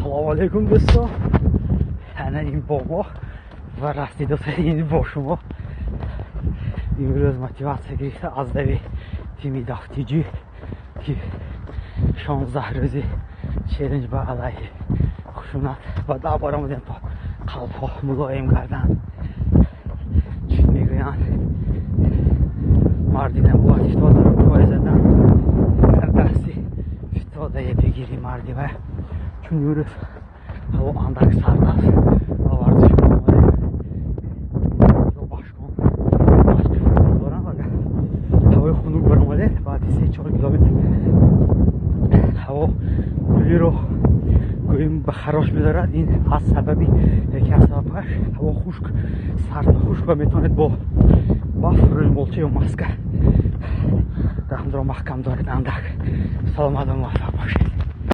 Ассалому алайкум, дӯстон. Ана ин бо мо ва расидосаин бо шумо. Имрӯз мотиватсия гирифта аз дави тими Дафтиҷӣ, ки 16 рӯзи челлендж ба алайҳи хушунат ба дав баромадем, то қалбҳо мулоим гарданд. Чӣ мегӯянд, марди набояд фитодаро пой задан, дар дасти фитодае бигирӣ марди вай. Чун имрӯз ҳаво андак сард аст ва варзиш омадем. Башкон машқи футбол дорам. Агар ҳавои хунук баромадем, баъди 3-4 километр ҳаво гулиро гӯем ба харош медорад. Ин аз сабаби яке аз сабабҳояш ҳаво хушк, сард ва хушк, ва метавонед бо баф, рӯймолча ё маска даҳнро маҳкам доред андак. Саломату муваффақ бошед.